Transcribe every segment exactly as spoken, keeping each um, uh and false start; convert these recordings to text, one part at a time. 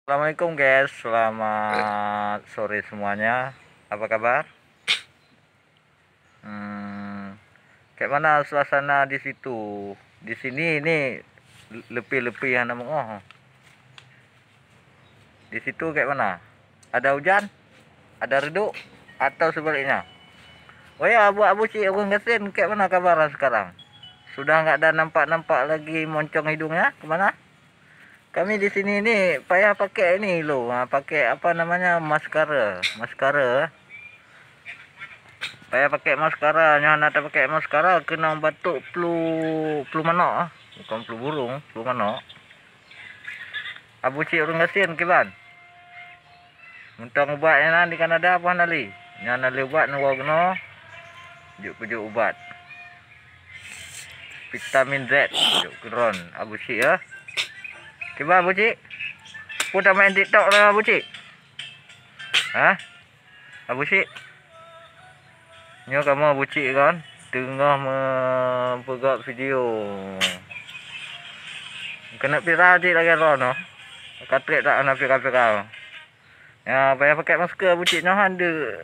Assalamualaikum guys, selamat sore semuanya. Apa kabar? Hmm, kayak mana suasana di situ? Di sini ini lepi-lepi hana meungoh. Di situ kayak mana? Ada hujan? Ada redup? Atau sebaliknya? Oh ya, buat Abu Cik ureueng gasien, kayak mana kabar sekarang? Sudah nggak ada nampak-nampak lagi moncong hidungnya? Kemana? Kami di sini ni payah pakai ni lo, ha, pakai apa namanya, maskara, maskara. Payah pakai maskara, nyoe hana tapakai maskara, keunoe batuk flu, flu manok ah. Bukan flu burung, flu manok. Abu Cik ureueng gasien kiban. Mantong ubat nyan di Kanada apa hana lé? Nyan hana lé ubat neuwoe keunoe. Jok peujok ubat. Vitamin Z jok keudroe Abu Cik ya. Kiban Abu Cik? Peue tamain TikTok lé Abu Cik? Hah? Abu Cik? Nyoe kamoe Abu Cik kan teungoh meupeugah video. Keuneuk viral cit lagèe droeneuh. Ka trép that hana viral-viral. Ya, payah pakai masker Abu Cik nyoe han de,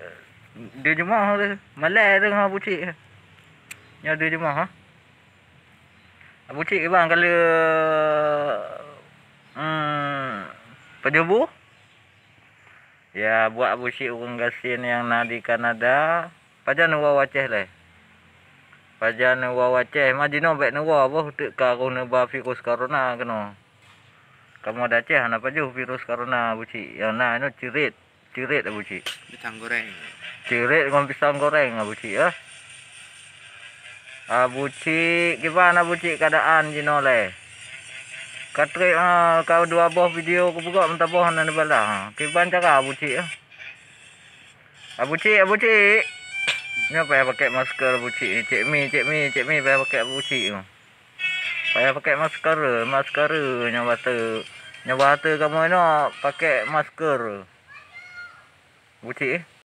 de jeumah tu. Malèe deungoe Abu Cik. Nyoe de jeumah ha. Abu Cik kiban ka lheueh, hmm, pajoh bu? Ya, buat Abu Cik ureueng gasien nyang na di Kanada, pajan neuwoe u Aceh lé? Pajan neuwoe u Aceh, ma jinoe bèk neuwoe boh teuk ka roh neuba virus corona keunoe. Kamoe di Aceh hana pajoh virus corona Abu Cik. Nyang na nyoe cirit, cirit Abu Cik. Pisang goreng. Cirit ngon pisang goreng Abu Cik ya. Abu Cik, kiban Abu Cik keadaan jinoe lé? Ka trép, ah, ka dua boh video kupeugah meusaboh hana neubalah. Ha, kiban cara Abu Cik ya? Abu Cik, Abu Cik. Nyoe payah pakai masker Abu Cik ni. Cik Mi, Cik Mi, Cik Mi payah pakai Abu Cik tu. Payah pakai masker, masker nyoe batu. Nyoe batu kamoe nyoe pakai masker. Abu Cik eh.